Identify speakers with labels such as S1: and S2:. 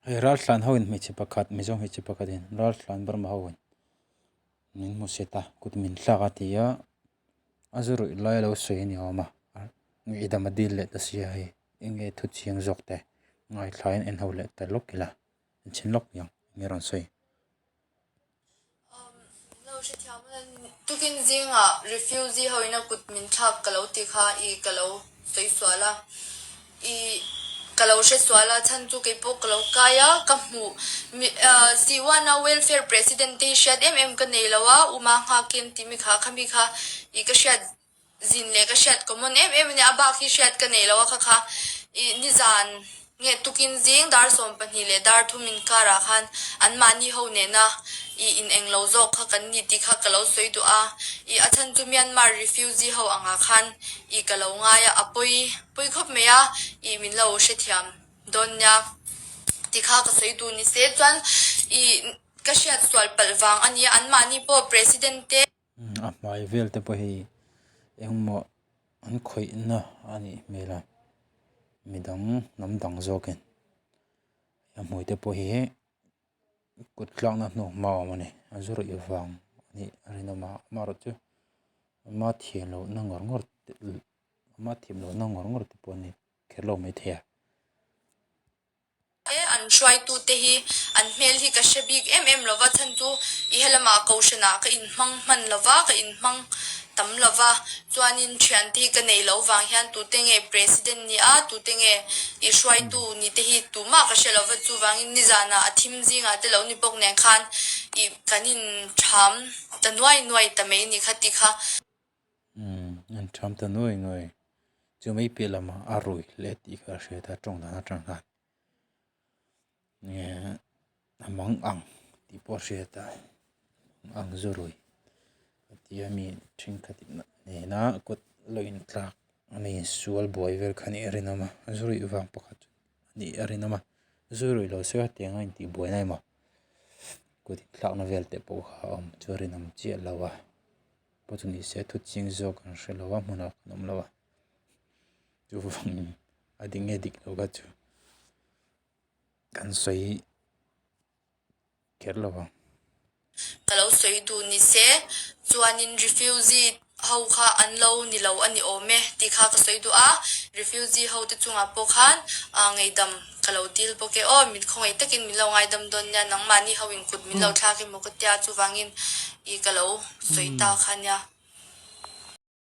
S1: Hei raltlan ho in hmeichhe pakhat mizo hmeichhe pakhat in raltlan Burma ho in min hmu set a kut min thlak a ti a a zu ruih lai a lo sawi a ni awm a ngaihdam a dil leh ta sia hei eng nge thu chiang zawk te ngaithla in en ho leh ta lawk ila en chhin lawk ang eng nge rawn sawi.
S2: Lo hrethiam tukin zingah refugee ho ina kut min thlak ka lo ti kha i ka lo sawi sual a, i ka lo hre sual a chhan chu kei pawh ka lo kai a ka hmuh Siwana welfare president te hi hriat em em ka nei lo a, Uma Nghakin timi kha khami kha i ka hriat Zin leh ka hriat common em em a nia, a bak hi hriat ka nei lo a kha kha ih nizan nge tukin zing dar 12 leh dar thum inkarah khan anmahni ho nena ih in eng lo zawk kha kan ni tih kha ka lo sawi duh a, ih a chhan chu Myanmar refugee ho angah khan ih ka lo ngai a, a pawi pawi khawp mai a, ih min lo hrethiam dawn nia tih kha ka sawi duh ni se chuan ih ka hriat sual palh vang a nia, anmahni pawh president te.
S1: A hmai vel te pawh hei engmaw an khawihna a nih hmel a midang hnam dang zawkin a hmui te pawh hi kut tlakna hnu hma a awm a ni a zu ruih vang a nih a rinawm a amaherawhchu ama thiam lohna ngawr ngawr te ama thiam lohna ngawr ngawr te pawh a ni kher lo maithei a.
S2: An hruaitute hi an hmel hi ka hre bik em em lova, chhan chu i helamah kohhranah ka inhmang hman lova, ka inhmang tam lova, chuanin thiante hi ka nei lo vang hian tute nge President ni a, tute nge i hruaitu ni te hi tumah ka hre lova, chuvangin nizanah a thim zingah te lo ni bawk nen khan i kan intham ta nuai nuai ta mai ni kha ti kha.
S1: Umm an tham ta nuai nuai chu mai piah lamah a rui hle tih kha a hriat a tawng dan atang khan nge a mang ang tih pawh a hriat a ang zu rui a tia mi thenkhat nena kut lo intlak a ni sual buai vel kha a nih a rinawm a zu ruih vang pakhat chu a nih a rinawm a zu ruih lo se hetiang a intihbuaina emaw kut inthlakna vel te pawh kha a awm chu a rinawm chiah lo a. Pawh chu ni se thu ching zawk an hre lo a hmunah kan awm lo a chuvangin a dik nge dik lo kha chu kan sawi kher lo ang.
S2: Ka lo sawi duh ni se chuanin refugee ho kha an lo ni lo a ni awm e tih kha ka sawi duh a, refugee ho te chungah pawh khan ngeihdam ka lo dil bawk e aw, min khawngaih takin min lo ngaidam dawn nia nangmahni ho in kut min lo thlak emaw ka tia chuvangin i ka lo sawi ta kha nia.